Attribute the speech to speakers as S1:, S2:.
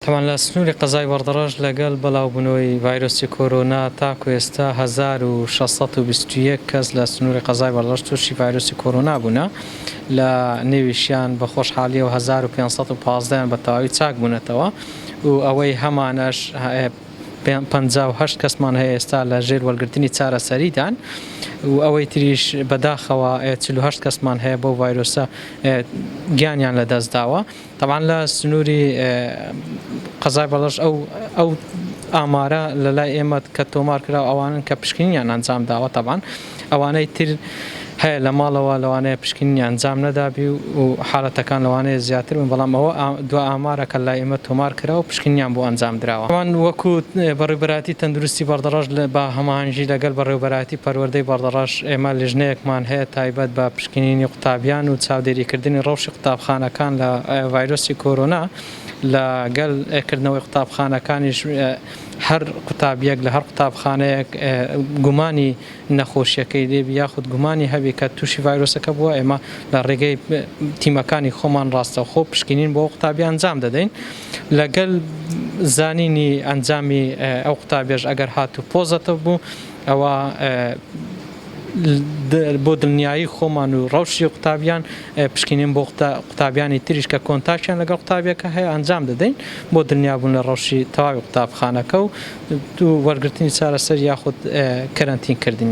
S1: تەبعەن لە سنووری قەزای بەڕدەڕەش لەگەڵ بەڵاوبوونەوەی ڤایرۆسی کۆرۆنا تاکو ئێستا 1621 کەس لە سنووری قەزای بەڕدەڕەش تووشی ڤایرۆسی کۆرۆنا بوونە، لە نێویشیان بە خۆشحاڵیەوە 1515 یان بە تەواوی چاک بوونەتەوە و ئەوەی هەمانەش 58 کەسمان هەیە ئێستا لە ژێر وەرگرتنی چارەسەریدان و ئەوەی تریش بەداخەوە 48 کەسمان هەیە بەو ڤایرۆسە گیانیان لەدەستداوە. تەبعەن لە سنووری قەزای بەڵەش ئەو ئەو ئامارە لە لای ئێمە کە تۆمار کرا ئەوانن کە پشکنینیان ئەنجام داوە تەبعەن ئەوانەی تر هەیە لە ماڵەوە لەوانەیە پشکنینی ئەنجام نەدابی و حالەتەکان لەوانەیە زیاتر بن بەڵام ئەوە دوا ئامارە کە لای ئێمە تۆمار کرا و پشکنینیان بۆ ئەنجام دراوە. تەبعەن وەکو بەڕێوبەرایەتی تەندروستی بەڕدەڕەش بە هەماهەنگی لەگەل بەڕێوبەرایەتی پەروەردەی بەڕدەڕەش ئێمە لیژنەیەکمان هەیە تایبەت بە پشکنینی قوتابیان و چاودێریکردنی ڕەوشی قوتابخانەکان لە ڤایرۆسی کۆرۆنا، لە گەل کردنەوەی قوتابخانەکانیش هەر قوتابیەک لە هەر قوتابخانەیەک گومانی نەخۆشیەکەی لێبی یاخود گومانی هەبی کە تووشی ڤایرۆسەکە بووە ئێمە لە ڕێگەی تیمەکانی خۆمان ڕاستەوخۆ پشکنین بۆ قوتابی ئەنجام دەدەین لەگەل زانینی ئەنجامی ئەو قوتابیەش ئەگەر هاتوو پۆزەتیڤ بوو ئەوە بۆ دڵنیایی خۆمان و ڕەوشی قوتابیان پشکنین بۆ قوتابیانی تریش کە کۆنتاکیان لەگەڵ قوتابیەکە هەیە ئەنجام دەدەین بۆ دڵنیابوون لە ڕەوشی تەواوی قوتابخانەکە و وەرگرتنی چارەسەر یاخود کەرەنتین کردنیان.